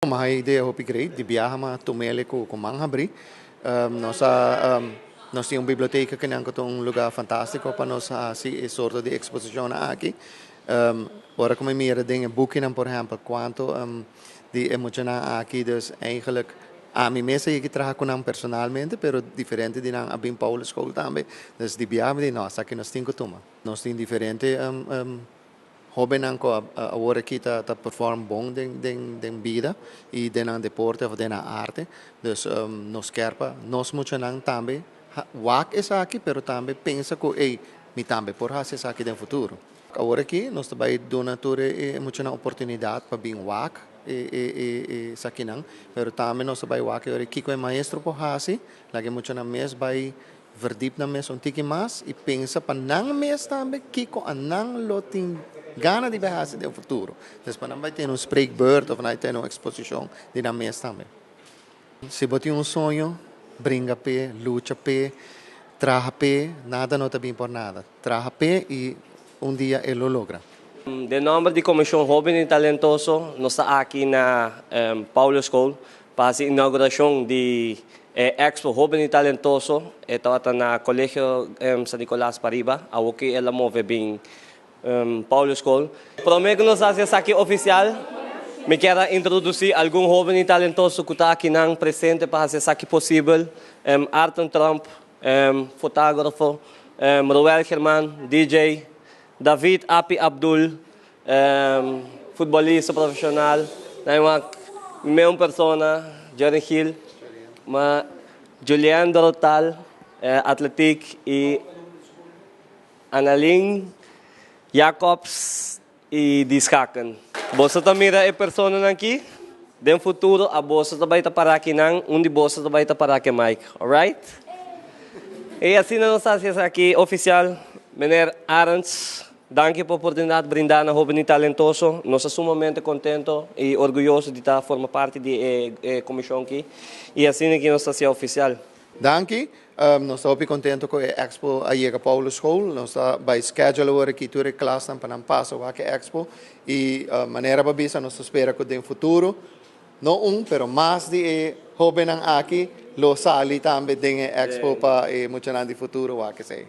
M'a haya idea hopi great, di biaha m'a tum'ele ku man habrí. Nos a nos tin un biblioteka kinan ku ta un lugá fantástiko pa nos hasi e sorto di eksposishonnan aki. Ora ku mi mira den e bukinan por ehèmpel kuantu di e muchanan aki dus eigenlijk ami mes a yega traha ku nan personalmente pero diferente di nan a bin Paulusschool tambe. Dus di biaha mi di no esaki nos tin ku tuma. Nos tin diferente Hóbennan ku awor aki ta ta perform bon den den den bida i den nan deporte òf den nan arte. Dus nos kier pa nos muchanan tambe wak esaki pero tambe pensa ku ey mi tambe por hasi esaki den futuro. Awor aki nos ta bai duna tur e muchanan oportunidat pa bin wak e e e esakinan pero tambe nos ta bai wak e ora kiko e maestro por hasi laga e muchanan mes bai Verdiep nan mes un tiki mas i pensa pa nan mes tambe kiko a nan lo tin gana di bai hasi den futuro. Des pa nan bai tene un spreekbeurt of nan bai tene un eksposishon di nan mes tambe. Si bo tin un soño, bringa p'e, lucha p'e, traha p'e, nada no ta bin por nada. Traha p'e i un dia e lo logra. Den nomber di Komishon Hoben i Talentoso nos ta aki na Paulusschool pa hasi inaugurashon di e Expo Hoben i Talentoso. E tabata na Colegio San Nicolas pariba, awoki el a move bin Paulusschool. Prome ku nos hasi esaki ofisial, mi kier a introdusí algun hoben i talentoso ku ta akinan presente pa hasi esaki posibel, Arton Tromp, fotógrafo, Roel German, DJ, David Api Abdul, futbolista profesional, nan wak mi persona, Jerry Gil, ma Julien Dorotal, atletiek i Annalyn Jacobs i di schaken. Boso ta mira e personanan aki? Den futuro a boso ta bai ta para akinan, un di boso ta bai ta para ke mic. Alright? I asina nos ta hasi esaki oficial. Meneer Arends, danki pa oportunidad brinda na hoben i talentoso. Nos ta sumamente contento i orguyoso di ta forma parti di e comision aki. I asina ki nos ta hacia oficial. Danki. Nos ta hopi contento cu e expo a yega Paulusschool. Nos ta bay schedule awor aki tur e klasnan pa nan pasa wak e expo. Y manera bo a bisa nos ta spera cu den futuro no un pero mas di e hobennan aki lo sali tambe den e expo pa e muchanan di futuro wak esey.